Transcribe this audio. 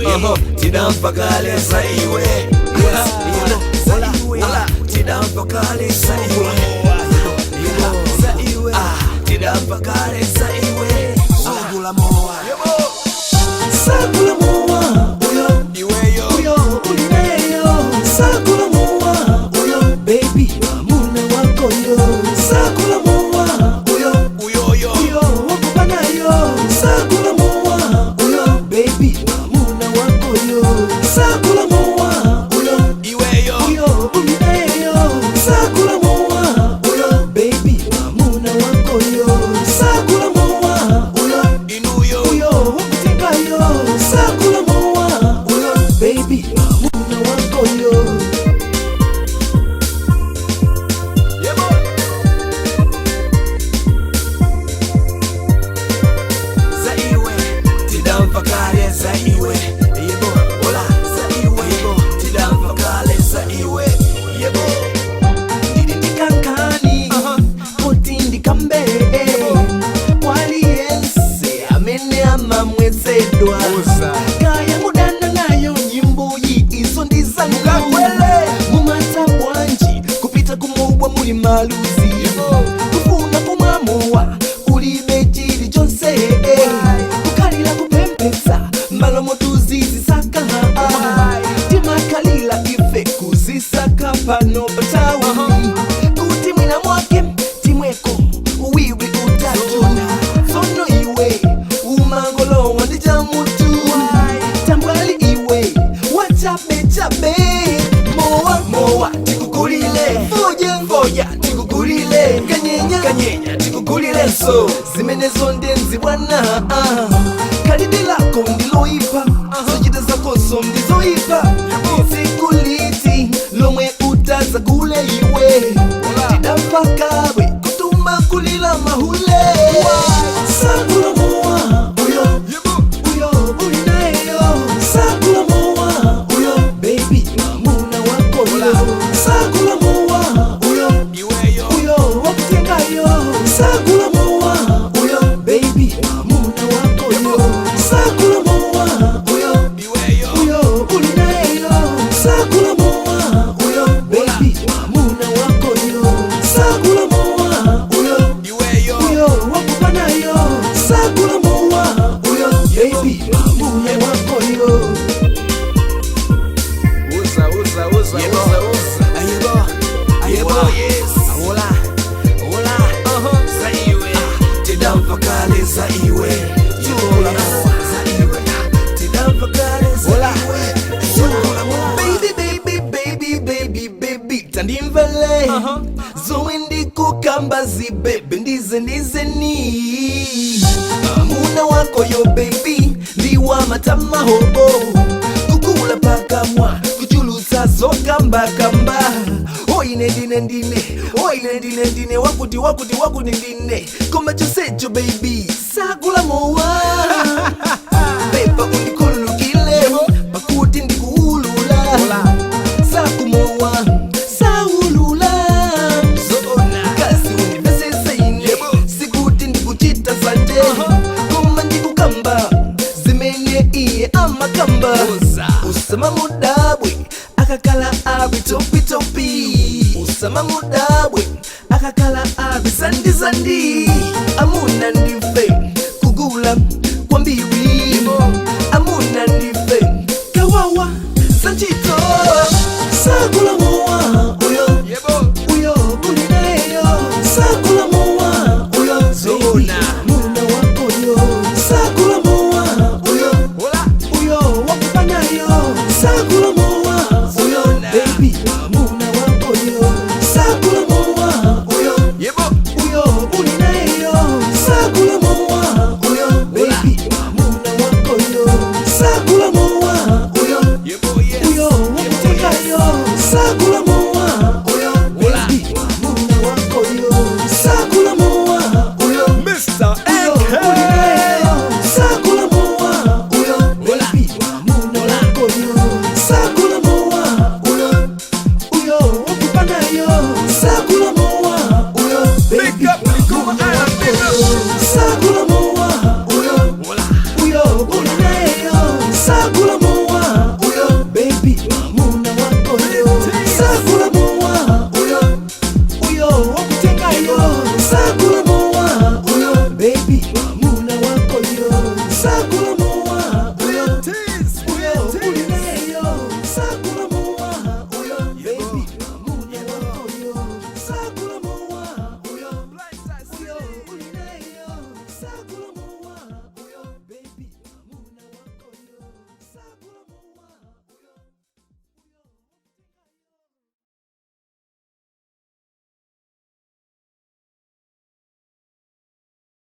Yebo, tidamva kale za iwe. Yes, yebo, za iwe. Tidamva kale za iwe. Yebo, za iwe. Ah, tidamva kale za iwe. Sugula mowa. Sakula mowa, uyo. Iweyo. Uyo ulinayo. Sakula mowa, uyo. Baby, mwamuna wako yo. Sakula mowa, uyo. Uyoyo. Uyo wakupanayo. Sakula mowa, uyo. Baby, mwamuna wako yo. Sakula mowa, uyo. Iweyo. Uyo ulinayo. Sakula mowa, uyo. Baby, mwamuna wako yo. Sakula mowa, uyo. Inuyo. Uyo wakutengayo. Sakula mowa, uyo. Baby, mwamuna wako yo. Yebo. Za iwe, tidamva kale za iwe. Yebo, ola, za iwe. Yebo, tidamva kale za iwe. Yebo. Ndili ndikankani kuti ndikambe waliyense amene amamwetsedwa Uza. kaya mudana nayo nyimboyi izo ndizanu Mukakwele. mumata bwanji kupita kumowa muli maluzi kufuna kumwamowa kulibe chilichonse kukalira kupemphetsa malo motuzizisaka timakalira ife kuzisaka pano patawuni kuti mwina mwake timweko uwiwi utatu tsono iwe umangolowa ndi chamutu tambwali iwe wachabechabe mowa Mowa, tikukulile. foja Foya, tikukulile. kanyenya Kanyenya, tikukulile so. zimenezo ndenzi bwana khalidwe lako ndiloipa zochita zakoso ndizoipa tsiku liti lomwe utazagule iwe tidamva kawe kutuma kulila mahule. Sakula mowa, uyo. Yebo. Uyo ulinayo. Sakula mowa, uyo. Baby, mwamuna wako yo. Sakula mowa, uyo. Iweyo. Uyo wakutengayo. Sakula mowa, uyo. Baby, mwamuna wako yo. Sakula mowa, uyo. Iweyo. Uyo ulinayo. Sakula mowa, uyo. Baby, mwamuna wako yo. Sakula mowa, uyo. Iweyo. Uyo wakupanayo. Sakula mowa, uyo. Baby, mwamuna wako yo. Uza, uza, uza, uza, uza. Ayebo, ayebo, Oh, yes. Awola, ola, Za iwe. tidamva kale za iwe. Sugula mowa, za iwe. Tidamva kale za iwe. Sugula mowa. Baby, baby, baby, baby, baby, tandimvele zomwe ndikukamba zibebe ndize ndizeni amuna wako yo baby ndiwa matamahobo kukula pakamwa kuchulutsa zokambakamba oine ndine ndine oine ndine ndine wakuti wakuti wakuti ndine koma chonsecho baby sakula mowa pepa undikhululukile pakuti ndikuulula sakumowa saulula Zoona. kasi undipesese ine sikuti ndikuchita sanje koma ndikukamba zimene iye amakamba Uza. usama mudabwe akakala abi topitopi usama mudabwe akakala abi zandizandi amuna ndife kugula kwambiri amuna ndife kawawa sanchito Sakula mowa, uyo. Yebo. Uyo ulinayo. Sakula mowa, uyo. Zoona. Muna wako yo. Sakula mowa, uyo. Hola. Uyo wakupanayo. Sakula mowa, uyo. Baby, mwamuna wako yo. Sakula mowa, uyo. Yebo. Uyo ulinayo. Sakula mowa, uyo. Baby, mwamuna wako yo. Sakula mowa, uyo. Yebo, yes. Uyo wakutengayo. Sakula mowa, uyo. Baby, mwamuna wako yo. Sakula mowa, uyo. Mr. Uyo AK. ulinayo. Sakula mowa, uyo. Baby, mwamuna wako yo. Sakula mowa, uyo. Uyo wakupanayo. Sakula mowa, uyo. Big Baby, up, Likuma Island, big up. Sakula mowa, uyo. Hola. Uyo ulinayo. Sakula